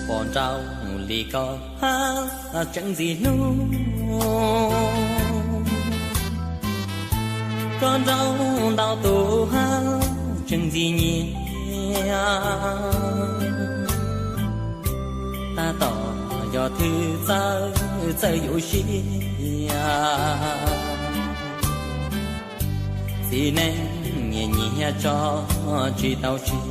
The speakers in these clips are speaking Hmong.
Pom nraug li koj hab tseem ntxim hnub, koj nraug ntau tus hab tseem ntxim nyiam. Tab tom yog thwv txawj txawj yuav siab, txiv neej nyiam nyiam tso tsis tau tseg.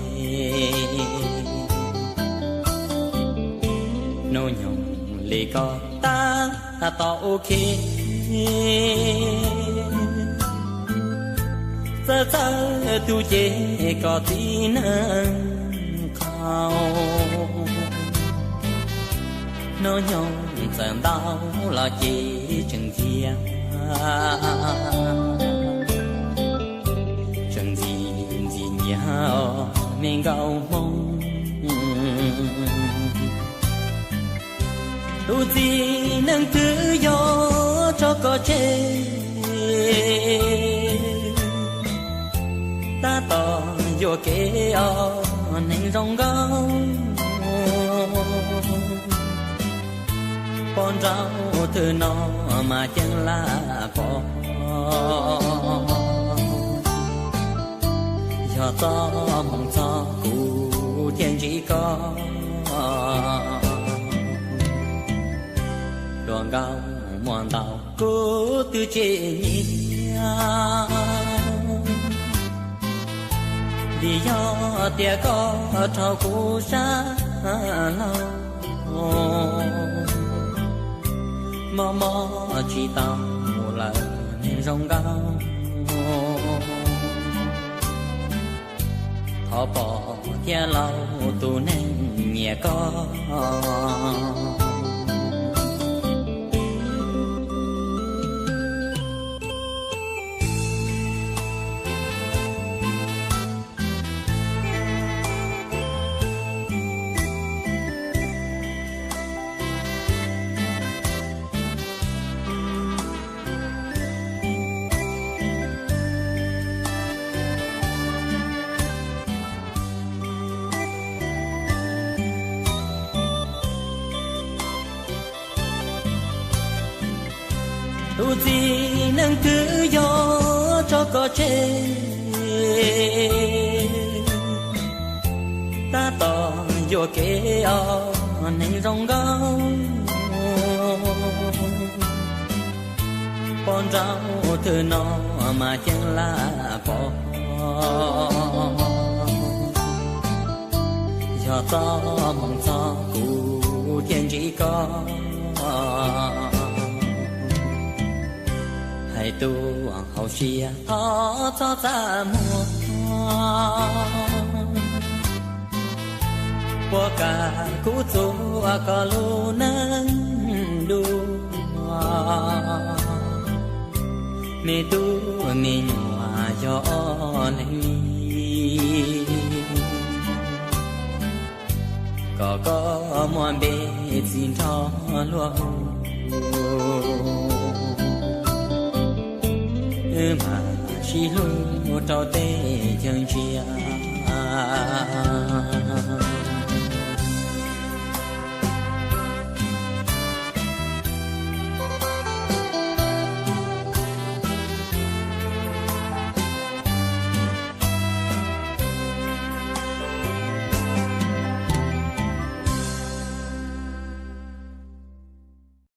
Hnub nyoog li koj tab tom ok, txawj txawj tu ces koj txiv neej qhau. Hnub nyoog txawm ntau los ces tseem ntxias, tseem ntxim ntxim nyiam me nkauj Hmoob. Tus txiv neej twg yuav tso koj tseg, tab tom yuam kev os neeg zoo nkauj. Poj nraug twg no mas ceeb laj pom, yog txoj hmoo txog kuv thiaj ntsib koj. Hluas nkauj muaj ntau kuv twb tsis nyiam, vim yog tias koj rau kuv sab laug, mob mob tsis tau lawm neeg zoo nkauj. Thov pom thiab lauj tus neeg nyiam koj. Tus txiv neej twg yuav tso koj tseg, tab tom yuam kev os neeg zoo nkauj. Poj nraug twg no mas ceeb laj pom, yog txoj hmoo txog kuv thiaj ntsib koj. Hais tuaj hauv siab thov txhob txaj muag, puas kam kuv txuas koj lub neej dua. Me tub me nyuam yog ob leeg li, kom koj muaj npe txi nrho luag hu, wb mam sib hlub rau tej chaw ntsiag.